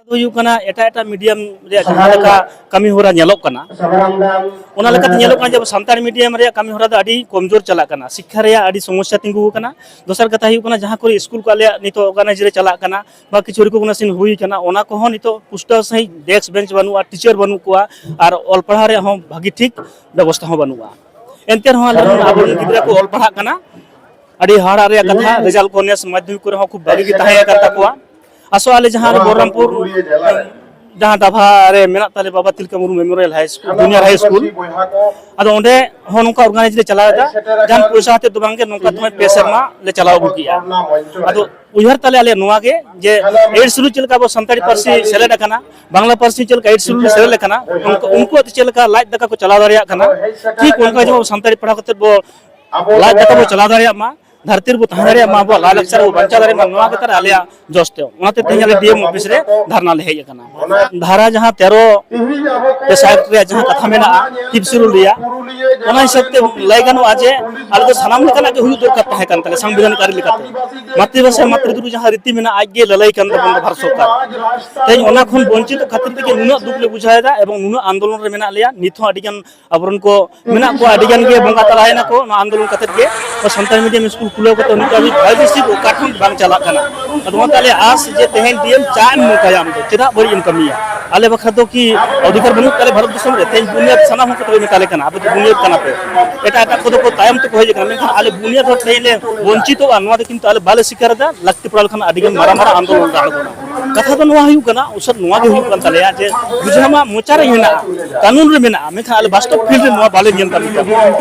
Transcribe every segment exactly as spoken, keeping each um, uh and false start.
ᱦᱩᱭᱩᱜ ᱠᱟᱱᱟ, ᱮᱴᱟᱜ ᱮᱴᱟᱜ ᱢᱤᱰᱤᱭᱟᱢ ᱨᱮᱭᱟᱜ ᱡᱟᱦᱟᱸ ᱞᱮᱠᱟ ᱠᱟᱹᱢᱤ ᱦᱚᱨᱟ ᱧᱮᱞᱚᱜ ᱠᱟᱱᱟ, ᱚᱱᱟ ᱞᱮᱠᱟᱛᱮ ᱧᱮᱞᱚᱜ ᱠᱟᱱᱟ ᱡᱮ ᱟᱵᱚ ᱥᱟᱱᱛᱟᱲ ᱢᱤᱰᱤᱭᱟᱢ ᱨᱮᱭᱟᱜ ᱠᱟᱹᱢᱤ ᱦᱚᱨᱟ ᱫᱚ ᱟᱹᱰᱤ ᱠᱚᱢᱡᱳᱨ ᱪᱟᱞᱟᱜ ᱠᱟᱱᱟ᱾ ᱥᱤᱠᱠᱷᱟ ᱨᱮᱭᱟᱜ ᱟᱹᱰᱤ ᱥᱚᱢᱚᱥᱥᱟ ᱛᱤᱸᱜᱩ ᱟᱠᱟᱱᱟ᱾ ᱫᱚᱥᱟᱨ ᱠᱟᱛᱷᱟ ᱦᱩᱭᱩᱜ ᱠᱟᱱᱟ, ᱡᱟᱦᱟᱸ ᱠᱚᱨᱮ ᱥᱠᱩᱞ ᱠᱚ ᱟᱞᱮᱭᱟᱜ ᱱᱤᱛᱚᱜ ᱚᱨᱜᱟᱱᱟᱭᱤᱡᱽ ᱨᱮ ᱪᱟᱞᱟᱜ ᱠᱟᱱᱟ ᱵᱟ ᱠᱤᱪᱷᱩ ᱨᱤᱠᱚᱜᱱᱤᱥᱚᱱ ᱦᱩᱭ ᱟᱠᱟᱱᱟ, ᱚᱱᱟ ᱠᱚᱦᱚᱸ ᱱᱤᱛᱚᱜ ᱯᱩᱥᱴᱟᱹᱣ ᱥᱟᱺᱦᱤᱡ ᱰᱮᱥᱠ ᱵᱮᱧᱪ ᱵᱟᱹᱱᱩᱜᱼᱟ, ᱴᱤᱪᱟᱨ ᱵᱟᱹᱱᱩᱜ ᱠᱚᱣᱟ, ᱟᱨ ᱚᱞ ᱯᱟᱲᱦᱟᱣ ᱨᱮᱭᱟᱜ ᱦᱚᱸ ᱵᱷᱟᱹᱜᱤ ᱴᱷᱤᱠ ᱵᱮᱵᱚᱥᱛᱷᱟ ᱦᱚᱸ ᱵᱟᱹᱱᱩᱜᱼᱟ᱾ ᱮᱱᱛᱮ ᱨᱮᱦᱚᱸ ᱟᱞᱮ ᱨᱮᱱ ᱟᱵᱚᱨᱮᱱ ᱜᱤᱫᱽᱨᱟᱹ ᱠᱚ ᱚᱞ ᱯᱟᱲᱦᱟᱜ ᱠᱟᱱᱟ, ᱟᱹᱰᱤ ᱦᱟᱦᱟᱲᱟᱜ ᱨᱮᱭᱟᱜ ᱠᱟᱛᱷᱟ, ᱨᱮᱡᱟᱞᱴ ᱠᱚ ᱱᱮᱥ ᱢᱟᱫᱽᱫᱷᱚᱢᱤᱠ ᱠᱚᱨᱮ ᱦᱚᱸ ᱠᱷᱩᱵ ᱵᱷᱟᱹᱜᱤ ᱜᱮ ᱛᱟᱦᱮᱸ ᱟᱠᱟᱱ ᱛᱟᱠᱚᱣᱟ᱾ ᱟᱥᱚᱜ ᱟᱞᱮ ᱡᱟᱦᱟᱸ ᱨᱮ ᱵᱚᱞᱨᱟᱢᱯᱩᱨ ᱡᱟᱦᱟᱸ ᱰᱟᱵᱷᱟ ᱨᱮ ᱢᱮᱱᱟᱜ ᱛᱟᱞᱮ ᱵᱟᱵᱟ ᱛᱤᱞᱠᱟᱹ ᱢᱩᱨᱢᱩ ᱢᱮᱢᱳᱨᱤᱭᱟᱞ ᱦᱟᱭ ᱥᱠᱩᱞ, ᱡᱩᱱᱤᱭᱟᱨ ᱦᱟᱭ ᱥᱠᱩᱞ, ᱟᱫᱚ ᱚᱸᱰᱮ ᱦᱚᱸ ᱱᱚᱝᱠᱟ ᱚᱨᱜᱟᱱᱟᱭᱤᱡᱽ ᱞᱮ ᱪᱟᱞᱟᱣ ᱮᱫᱟ᱾ ᱡᱟᱦᱟᱱ ᱯᱚᱭᱥᱟ ᱦᱚᱛᱮᱫ ᱫᱚ ᱵᱟᱝᱜᱮ, ᱱᱚᱝᱠᱟ ᱛᱮᱦᱚᱸ ᱯᱮ ᱥᱮᱨᱢᱟ ᱞᱮ ᱪᱟᱞᱟᱣ ᱟᱹᱜᱩ ᱠᱮᱜᱼᱟ᱾ ᱟᱫᱚ ᱩᱭᱦᱟᱹᱨ ᱛᱟᱞᱮ ᱟᱞᱮ ᱱᱚᱣᱟ ᱜᱮ ᱡᱮ ᱮᱭᱤᱴ ᱥᱤᱰᱩᱞ ᱪᱮᱫ ᱞᱮᱠᱟ ᱟᱵᱚ ᱥᱟᱱᱛᱟᱲᱤ ᱯᱟᱹᱨᱥᱤ ᱥᱮᱞᱮᱫ ᱟᱠᱟᱱᱟ, ᱵᱟᱝᱞᱟ ᱯᱟᱹᱨᱥᱤ ᱪᱮᱫ ᱞᱮᱠᱟ ᱮᱭᱤᱴ ᱥᱤᱰᱩᱞ ᱨᱮ ᱥᱮᱞᱮᱫ ᱟᱠᱟᱱᱟ, ᱩᱱᱠᱩ, ᱩᱱᱠᱩᱣᱟᱜ ᱛᱮ ᱪᱮᱫ ᱞᱮᱠᱟ ᱞᱟᱡ ᱫᱟᱠᱟ ᱠᱚ ᱪᱟᱞᱟᱣ ᱫᱟᱲᱮᱭᱟᱜ ᱠᱟᱱᱟ, ᱴᱷᱤᱠ ᱚᱱᱠᱟ ᱡᱮᱢᱚᱱ ᱥᱟᱱᱛᱟᱲᱤ ᱯᱟᱲᱦᱟᱣ ᱠᱟᱛᱮᱫ ᱵᱚ ᱞᱟᱡ ᱫᱟᱠᱟ ᱵᱚ ᱪᱟᱞᱟᱣ ᱫᱟᱲᱮᱭᱟᱜ ᱢᱟ, ᱫᱷᱟᱹᱨᱛᱤ ᱨᱮᱵᱚ ᱛᱟᱦᱮᱸ ᱫᱟᱲᱮᱭᱟᱜ ᱢᱟ, ᱟᱵᱚᱣᱟᱜ ᱞᱟᱭᱼᱞᱟᱠᱪᱟᱨ ᱵᱚ ᱵᱟᱧᱪᱟᱣ ᱫᱟᱲᱮᱭᱟᱜ ᱢᱟ, ᱱᱚᱣᱟ ᱜᱮ ᱛᱟᱞᱮ ᱟᱞᱮᱭᱟᱜ ᱡᱚᱥ ᱫᱚ᱾ ᱚᱱᱟᱛᱮ ᱛᱮᱦᱮᱧ ᱟᱞᱮ ᱰᱤ ᱮᱢ ᱚᱯᱷᱤᱥ ᱨᱮ ᱫᱷᱟᱨᱱᱟ ᱞᱮ ᱦᱮᱡ ᱟᱠᱟᱱᱟ᱾ ᱫᱷᱟᱨᱟ ᱡᱟᱦᱟᱸ ᱛᱮᱨᱚ ᱯᱮ ᱥᱟᱭᱤᱰ ᱨᱮᱭᱟᱜ ᱡᱟᱦᱟᱸ ᱠᱟᱛᱷᱟ ᱢᱮᱱᱟᱜᱼᱟ, ᱯᱷᱤᱯᱛᱷ ᱥᱤᱰᱩᱞ ᱨᱮᱭᱟᱜ, ᱚᱱᱟ ᱦᱤᱥᱟᱹᱵ ᱛᱮ ᱞᱟᱹᱭ ᱜᱟᱱᱚᱜᱼᱟ ᱡᱮ ᱟᱞᱮ ᱫᱚ ᱥᱟᱱᱟᱢ ᱞᱮᱠᱟᱱᱟᱜ ᱜᱮ ᱦᱩᱭᱩᱜ ᱫᱚᱨᱠᱟᱨ ᱛᱟᱦᱮᱸ ᱠᱟᱱ ᱛᱟᱞᱮᱭᱟ ᱥᱟᱝᱵᱤᱫᱷᱟᱱᱤᱠ ᱟᱹᱨᱤ ᱞᱮᱠᱟᱛᱮ᱾ ᱢᱟᱛᱨᱤᱵᱷᱟᱥᱟ ᱢᱟᱛᱨᱤᱫᱩᱨᱩ ᱡᱟᱦᱟᱸ ᱨᱤᱛᱤ ᱢᱮᱱᱟᱜᱼᱟ, ᱟᱡ ᱜᱮ ᱞᱟᱹᱞᱟᱹᱭ ᱠᱟᱱ ᱛᱟᱵᱚᱱ ᱫᱚ ᱵᱷᱟᱨᱚᱛ ᱥᱚᱨᱠᱟᱨ᱾ ᱛᱮᱦᱮᱧ ᱚᱱᱟ ᱠᱷᱚᱱ ᱵᱚᱧᱪᱤᱛᱚ ᱠᱷᱟᱹᱛᱤᱨ ᱛᱮᱜᱮ ᱱᱩᱱᱟᱹᱜ ᱫᱩᱠ ᱞᱮ ᱵᱩᱡᱷᱟᱹᱣ ᱮᱫᱟ ᱮᱵᱚᱝ ᱱᱩᱱᱟᱹᱜ ᱟᱱᱫᱳᱞᱚᱱ ᱨᱮ ᱢᱮᱱᱟᱜ ᱞᱮᱭᱟ᱾ ᱱᱤᱛ ᱦᱚᱸ ᱟᱹᱰᱤ ᱜᱟᱱ ᱟᱵᱚᱨᱮᱱ ᱠᱚ ᱢᱮᱱᱟᱜ ᱠᱚᱣᱟ, ᱟᱹᱰᱤ ᱜᱟᱱ ᱜᱮ ᱵᱚᱸᱜᱟ ᱛᱟᱞᱟᱭᱮᱱᱟ ᱠᱚ ᱱᱚᱣᱟ ᱟᱱᱫᱳᱞᱚᱱ ᱠᱟᱛᱮᱫ ᱜᱮ᱾ ᱥᱟᱱᱛᱟᱲᱤ ᱢᱤᱰᱤᱭᱟᱢ ᱥᱠᱩᱞ ᱠᱷᱩᱞᱟᱹᱣ ᱠᱟᱛᱮ ᱱᱤᱛ ᱦᱟᱹᱵᱤᱡ ᱵᱷᱟᱹᱜᱤ ᱥᱤᱠ ᱚᱠᱟ ᱴᱷᱮᱱ ᱵᱟᱝ ᱪᱟᱞᱟᱜ ᱠᱟᱱᱟ᱾ ᱟᱫᱚ ᱚᱱᱟᱛᱮ ᱟᱞᱮ ᱟᱥ ᱡᱮ ᱛᱮᱦᱮᱧ ᱰᱤ ᱮᱢ ᱪᱟᱜ ᱮᱢ ᱢᱚᱠᱟᱭᱟ, ᱟᱢ ᱫᱚ ᱪᱮᱫᱟᱜ ᱵᱟᱹᱲᱤᱡ ᱮᱢ ᱠᱟᱹᱢᱤᱭᱟ? ᱟᱞᱮ ᱵᱟᱠᱷᱨᱟ ᱫᱚ ᱠᱤ ᱚᱫᱷᱤᱠᱟᱨ ᱵᱟᱹᱱᱩᱜ ᱛᱟᱞᱮ ᱵᱷᱟᱨᱚᱛ ᱫᱤᱥᱚᱢ ᱨᱮ? ᱛᱮᱦᱮᱧ ᱵᱩᱱᱤᱭᱟᱹᱫ ᱥᱟᱱᱟᱢ ᱦᱚᱲ ᱠᱚ ᱢᱮᱛᱟ ᱞᱮ ᱠᱟᱱᱟ, ᱟᱯᱮ ᱫᱚ ᱵᱩᱱᱤᱭᱟᱹᱫ ᱠᱟᱱᱟ ᱯᱮ᱾ ᱮᱴᱟᱜ ᱮᱴᱟᱜ ᱠᱚᱫᱚ ᱠᱚ ᱛᱟᱭᱚᱢ ᱛᱮᱠᱚ ᱦᱮᱡ ᱟᱠᱟᱱᱟ, ᱢᱮᱱᱠᱷᱟᱱ ᱟᱞᱮ ᱵᱩᱱᱤᱭᱟᱹᱫ ᱦᱚᱲ ᱛᱮᱦᱮᱧ ᱞᱮ ᱵᱚᱧᱪᱤᱛᱚᱜᱼᱟ, ᱱᱚᱣᱟ ᱫᱚ ᱠᱤᱱᱛᱩ ᱟᱞᱮ ᱵᱟᱞᱮ ᱥᱤᱠᱟᱨ ᱮᱫᱟ᱾ ᱞᱟᱹᱠᱛᱤ ᱯᱟᱲᱟᱣ ᱞᱮᱠᱷᱟᱱ ᱟᱹᱰᱤ ᱜᱟᱱ ᱢᱟᱨᱟᱝ ᱢᱟᱨᱟᱝ ᱟᱱᱫᱳᱞᱚᱱ ᱨᱮ ᱟᱬᱜᱚᱱᱟ᱾ ᱠᱟᱛᱷᱟ ᱫᱚ ᱱᱚᱣᱟ ᱦᱩᱭᱩᱜ ᱠᱟᱱᱟ, ᱩᱥᱟᱹᱫ ᱱᱚᱣᱟ ᱜᱮ ᱦᱩᱭᱩᱜ ᱠᱟᱱ ᱛᱟᱞᱮᱭᱟ ᱡᱮ ᱵᱩᱡᱷᱟᱹᱣ ᱢᱟ ᱢᱚᱪᱟ ᱨᱮ ᱢᱮᱱᱟᱜᱼᱟ, ᱠᱟᱹᱱᱩᱱ ᱨᱮ ᱢᱮᱱᱟᱜᱼᱟ, ᱢᱮᱱᱠᱷᱟᱱ ᱟᱞᱮ ᱵᱟᱥᱛᱚᱵ ᱯᱷᱤᱞᱰ ᱨᱮ ᱱᱚᱣᱟ ᱵᱟᱞᱮ ᱧᱮᱞ ᱫᱟᱲᱮᱭᱟᱜ ᱠᱟᱱᱟ᱾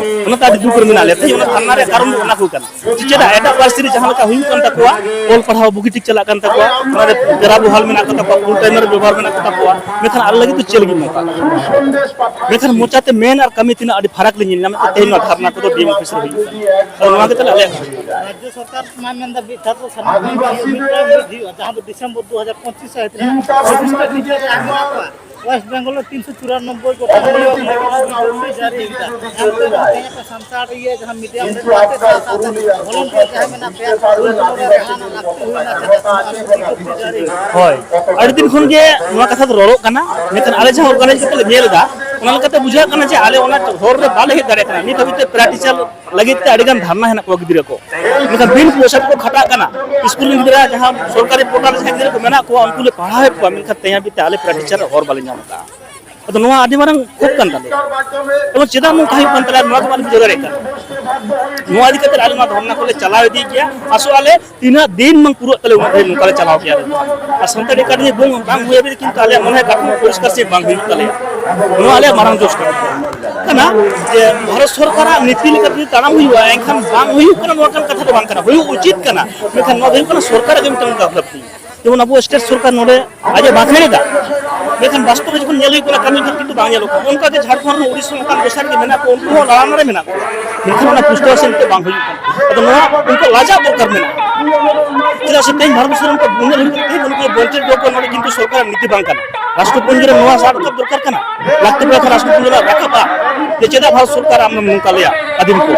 ᱚᱱᱟᱛᱮ ᱟᱹᱰᱤ ᱫᱩᱠ ᱨᱮ ᱢᱮᱱᱟᱜ ᱞᱮᱭᱟ᱾ ᱛᱮᱦᱮᱧ ᱚᱱᱟ ᱫᱷᱟᱨᱱᱟ ᱨᱮᱭᱟᱜ ᱠᱟᱨᱚᱱ ᱫᱚ ᱚᱱᱟ ᱠᱚ ᱠᱟᱱᱟ᱾ ᱪᱮᱫᱟᱜ ᱮᱴᱟᱜ ᱯᱟᱹᱨᱥᱤ ᱨᱮ ᱡᱟᱦᱟᱸ ᱞᱮᱠᱟ ᱦᱩᱭᱩᱜ ᱠᱟᱱ ᱛᱟᱠᱚᱣᱟ, ᱚᱞ ᱯᱟᱲᱦᱟᱣ ᱵᱩᱜᱤ ᱴᱷᱤᱠ ᱪᱟᱞᱟᱜ ᱠᱟᱱ ᱛᱟᱠᱚᱣᱟ, ᱚᱱᱟ ᱨᱮ ᱯᱮᱨᱟ ᱵᱚᱦᱟᱞ ᱢᱮᱱᱟᱜ ᱠᱚ ᱛᱟᱠᱚᱣᱟ, ᱯᱷᱩᱞ ᱴᱟᱭᱤᱢᱟᱨ ᱵᱮᱵᱚᱦᱟᱨ ᱢᱮᱱᱟᱜ ᱠᱚ ᱛᱟᱠᱚᱣᱟ, ᱢᱮᱱᱠᱷᱟᱱ ᱟᱞᱮ ᱞᱟᱹᱜᱤᱫ ᱫᱚ ᱪᱮᱫ ᱞᱟᱹᱜᱤᱫ ᱱᱚᱝᱠᱟ? ᱢᱮᱱᱠᱷᱟᱱ ᱢᱚᱪᱟᱛᱮ ᱢᱮᱱ ᱟᱨ ᱠᱟᱹᱢᱤ ᱛᱤᱱᱟᱹᱜ ᱟᱹᱰᱤ ᱯᱷᱟᱨᱟᱠ ᱞᱮ ᱧᱮᱞ ᱧᱟᱢᱮᱫ ᱛᱮ ᱛᱮᱦᱮᱧ ᱱᱚᱣᱟ ᱫᱷᱟᱨᱱᱟ ᱠᱚᱫᱚ ᱰᱤ ᱮᱢ ᱚᱯᱷᱤᱥ ᱨᱮ ᱦᱩᱭᱩᱜ ᱠᱟᱱᱟ᱾ ᱟᱫᱚ ᱱᱚᱣᱟ ᱜᱮ ᱛᱟᱦᱞᱮ ᱟᱞᱮᱭᱟᱜ ᱠᱟᱹᱢᱤ᱾ ᱨᱟᱡᱽᱡᱚ ᱥᱚᱨᱠᱟᱨ ᱢᱟ ᱢᱮᱱᱫᱟ ᱢᱤᱫ ᱫᱷᱟᱣ ᱫᱚ ᱥᱟᱱᱟᱢ ᱠᱚ ᱢᱤᱫᱴᱟᱝ ᱵᱤᱫ ᱦᱩᱭᱩᱜᱼᱟ, ᱡᱟᱦᱟᱸ ᱫᱚ ᱰᱤᱥᱮᱢᱵᱚᱨ ᱫᱩ ᱦᱟᱡᱟᱨ ᱯᱚᱸᱪᱤᱥ ᱥᱟᱹᱦᱤᱛ ᱨᱮ ᱨᱮᱡᱤᱥᱴᱟᱨ ᱰᱤᱡᱮ ᱨᱮ ᱟᱭᱢᱟ ᱚᱣᱮᱥᱴ ᱵᱮᱝᱜᱚᱞ ᱨᱮ ᱛᱤᱱᱥᱚ ᱪᱩᱨᱟᱱᱱᱚᱵᱵᱳᱭ ᱜᱚᱴᱟᱝ ᱱᱤᱭᱚᱢ ᱵᱤᱞᱚᱢ ᱡᱟᱹᱨᱤ ᱠᱮᱫᱟ᱾ ᱮᱱᱛᱮ ᱨᱮᱦᱚᱸ ᱛᱮᱦᱮᱧ ᱟᱯᱮ ᱥᱟᱱᱛᱟᱲ ᱤᱭᱟᱹ ᱡᱟᱦᱟᱸ ᱢᱤᱰᱤᱭᱟᱢ ᱨᱮ ᱯᱟᱲᱦᱟᱜ ᱠᱟᱱᱟ, ᱥᱟᱶᱛᱮ ᱵᱷᱚᱞᱩᱱᱴᱤᱭᱟᱨ ᱡᱟᱦᱟᱸᱭ ᱢᱮᱱᱟᱜ ᱯᱮᱭᱟ, ᱩᱱᱠᱩ ᱠᱚ ᱨᱮᱦᱟᱸ ᱞᱟᱹᱠᱛᱤ ᱦᱩᱭᱱᱟ ᱪᱮᱫᱟᱜ ᱱᱚᱣᱟ ᱵᱤᱞᱚᱢ ᱡᱟᱹᱨᱤ? ᱦᱳᱭ, ᱟᱹᱰᱤ ᱫᱤᱱ ᱠᱷᱚᱱ ᱜᱮ ᱱᱚᱣᱟ ᱠᱟᱛᱷᱟ ᱫᱚ ᱨᱚᱲᱚᱜ ᱠᱟᱱᱟ, ᱢᱮᱱᱠᱷᱟᱱ ᱟᱞᱮ ᱡᱟᱦᱟᱸ ᱚᱨᱜᱟᱱᱟᱭᱤᱡᱽ ᱠᱟᱛᱮ ᱞᱮ ᱧᱮᱞ ᱮᱫᱟ, ᱚᱱᱟ ᱞᱮᱠᱟᱛᱮ ᱵᱩᱡᱷᱟᱹᱜ ᱠᱟᱱᱟ ᱡᱮ ᱟᱞᱮ ᱚᱱᱟ ᱦᱚᱨ ᱨᱮ ᱵᱟᱞᱮ ᱦᱮᱡ ᱫᱟᱲᱮᱭᱟᱜ ᱠᱟᱱᱟ᱾ ᱱᱤᱛ ᱦᱟᱹᱵᱤᱡ ᱛᱮ ᱯᱮᱨᱟ ᱴᱤᱪᱟᱨ ᱞᱟᱹᱜᱤᱫ ᱛᱮ ᱟᱹᱰᱤ ᱜᱟᱱ ᱫᱷᱟᱨᱱᱟ ᱦᱮᱱᱟᱜ ᱠᱚᱣᱟ ᱜᱤᱫᱽᱨᱟᱹ ᱠᱚ, ᱢᱮᱱᱠᱷᱟᱱ ᱵᱤᱱ ᱯᱚᱭᱥᱟ ᱛᱮᱠᱚ ᱠᱷᱟᱴᱟᱜ ᱠᱟᱱᱟ᱾ ᱥᱠᱩᱞ ᱨᱮᱱ ᱜᱤᱫᱽᱨᱟᱹ ᱡᱟᱦᱟᱸ ᱥᱚᱨᱠᱟᱨᱤ ᱯᱳᱨᱴᱟᱞ ᱨᱮ ᱡᱟᱦᱟᱸ ᱜᱤᱫᱽᱨᱟᱹ ᱠᱚ ᱢᱮᱱᱟᱜ ᱠᱚᱣᱟ, ᱩᱱᱠᱩ ᱞᱮ ᱯᱟᱲᱦᱟᱣᱮᱫ ᱠᱚᱣᱟ, ᱢᱮᱱᱠᱷᱟᱱ ᱛᱮᱦᱮᱧ ᱦᱟᱹᱵᱤᱡ ᱛᱮ ᱟᱞᱮ ᱯᱮᱨᱟ ᱴᱤᱪᱟᱨ ᱦᱚᱨ ᱵᱟᱞᱮ ᱧᱟᱢ ᱟᱠᱟᱫᱼᱟ᱾ ᱟᱫᱚ ᱱᱚᱣᱟ ᱟᱹᱰᱤ ᱢᱟᱨᱟᱝ ᱠᱷᱩᱵ ᱠᱟᱱ ᱛᱟᱞᱮᱭᱟ᱾ ᱮᱵᱚᱝ ᱪᱮᱫᱟᱜ ᱱᱚᱝᱠᱟ ᱦᱩᱭᱩᱜ ᱠᱟᱱ ᱛᱟᱞᱮᱭᱟ, ᱱᱚᱣᱟ ᱫᱚ ᱵᱟᱞᱮ ᱵᱩᱡᱷᱟᱹᱣ ᱫᱟᱲᱮᱭᱟᱜ ᱠᱟᱱᱟ᱾ ᱱᱚᱣᱟ ᱤᱫᱤ ᱠᱟᱛᱮ ᱟᱞᱮ ᱱᱚᱣᱟ ᱫᱷᱚᱨᱱᱟ ᱠᱚᱞᱮ ᱪᱟᱞᱟᱣ ᱤᱫᱤ ᱜᱮᱭᱟ᱾ ᱟᱥᱚᱜ ᱟᱞᱮ ᱛᱤᱱᱟᱹᱜ ᱫᱤᱱ ᱵᱟᱝ ᱯᱩᱨᱟᱹᱜ ᱛᱟᱞᱮ, ᱩᱱᱟᱹᱜ ᱫᱤᱱ ᱱᱚᱝᱠᱟ ᱞᱮ ᱪᱟᱞᱟᱣ ᱠᱮᱭᱟ᱾ ᱟᱨ ᱥᱟᱱᱛᱟᱲᱤ ᱮᱠᱟᱰᱮᱢᱤ ᱵᱚᱝ ᱵᱟᱝ ᱦᱩᱭ ᱦᱟᱹᱵᱤᱡ ᱠᱤᱱᱛᱩ ᱟᱞᱮᱭᱟᱜ ᱢᱚᱱᱮ ᱠᱟᱛᱷᱟ ᱯᱚᱨᱤᱥᱠᱟᱨ ᱥᱮ ᱵᱟᱝ ᱦᱩᱭᱩᱜ ᱛᱟᱞᱮᱭᱟ᱾ ᱱᱚᱣᱟ ᱟᱞᱮᱭᱟᱜ ᱢᱟᱨᱟᱝ ᱫᱳᱥ ᱠᱟᱱᱟ᱾ ᱠᱟᱱᱟ ᱡᱮ ᱵᱷᱟᱨᱚᱛ ᱥᱚᱨᱠᱟᱨᱟᱜ ᱱᱤᱛᱤ ᱞᱮᱠᱟᱛᱮ ᱛᱟᱲᱟᱢ ᱦᱩᱭᱩᱜᱼᱟ, ᱮᱱᱠᱷᱟᱱ ᱵᱟᱝ ᱦᱩᱭᱩᱜ ᱠᱟᱱᱟ ᱱᱚᱝᱠᱟᱱ ᱠᱟᱛᱷᱟ ᱫᱚ ᱵᱟᱝ ᱠᱟᱱᱟ, ᱦᱩᱭᱩᱜ ᱩᱪᱤᱛ ᱠᱟᱱᱟ᱾ ᱢᱮᱱᱠᱷᱟᱱ ᱱᱚᱣᱟ ᱫᱚ ᱦᱩᱭᱩᱜ ᱠᱟᱱᱟ ᱥᱚᱨᱠᱟᱨᱟᱜ ᱜᱮ ᱢᱤᱫᱴᱟᱝ ᱜᱟᱯᱷᱞᱟᱹᱛᱤ᱾ ᱡᱮᱢᱚᱱ ᱟᱵᱚ ᱥᱴᱮᱴ ᱥᱚᱨᱠᱟᱨ ᱱᱚᱰᱮ ᱟᱡ ᱮ ᱵᱟᱸᱠᱷᱮᱲ ᱮᱫᱟ, ᱢᱮᱱᱠᱷᱟᱱ ᱵᱟᱥᱛᱚᱵ ᱨᱮ ᱡᱚᱠᱷᱚᱱ ᱧᱮᱞ ᱦᱩᱭᱩᱜ ᱠᱟᱱᱟ ᱠᱟᱹᱢᱤ ᱠᱷᱟᱱ ᱠᱤᱱᱛᱩ ᱵᱟᱝ ᱧᱮᱞᱚᱜ ᱠᱟᱱᱟ᱾ ᱚᱱᱠᱟ ᱜᱮ ᱡᱷᱟᱲᱠᱷᱚᱸᱰ ᱨᱮ ᱩᱲᱤᱥᱥᱟ ᱚᱱᱠᱟᱱ ᱜᱚᱥᱟᱨ ᱨᱮᱜᱮ ᱢᱮᱱᱟᱜ ᱠᱚᱣᱟ, ᱩᱱᱠᱩ ᱦᱚᱸ ᱞᱟᱲᱟᱢ ᱨᱮ ᱢᱮᱱᱟᱜ ᱠᱚᱣᱟ, ᱢᱮᱱᱠᱷᱟᱱ ᱚᱱᱟ ᱯᱩᱥᱴᱟᱹᱣ ᱥᱮᱱ ᱛᱮ ᱵᱟᱝ ᱦᱩᱭᱩᱜ ᱠᱟᱱᱟ᱾ ᱟᱫᱚ ᱱᱚᱣᱟ ᱩᱱᱠᱩ ᱞᱟᱡᱟᱜ ᱫᱚᱨᱠᱟᱨ ᱢᱮᱱᱟᱜᱼᱟ᱾ ᱪᱮᱫᱟᱜ ᱥᱮ ᱛᱮᱦᱮᱧ ᱵᱷᱟᱨᱚᱛ ᱫᱤᱥᱚᱢ ᱨᱮ ᱩᱱᱠᱩ ᱵᱚᱧᱪᱤᱛ ᱫᱚᱦᱚ ᱠᱚ ᱱᱚᱰᱮ ᱠᱤᱱᱛᱩ ᱥᱚᱨᱠᱟᱨᱟᱜ ᱱᱤᱛᱤ ᱵᱟᱝ ᱠᱟᱱᱟ᱾ ᱨᱟᱥᱴᱨᱚᱯᱚᱛᱤ ᱨᱮ ᱱᱚᱣᱟ ᱥᱟᱵ ᱨᱟᱠᱟᱵ ᱫᱚᱨᱠᱟᱨ ᱠᱟᱱᱟ᱾ ᱞᱟᱹᱠᱛᱤ ᱯᱟᱲᱟᱜ ᱠᱷᱟᱱ ᱨᱟᱥᱴᱨᱚᱯᱚᱛᱤ ᱨᱮ ᱨᱟᱠᱟᱵᱼᱟ ᱡᱮ ᱪᱮᱫᱟᱜ ᱵᱷᱟᱨᱚᱛ ᱥᱚᱨᱠᱟᱨ ᱟᱢ ᱱᱚᱝᱠᱟ ᱞᱟᱹᱭᱟ ᱟᱹᱫᱤᱢ ᱠᱚ᱾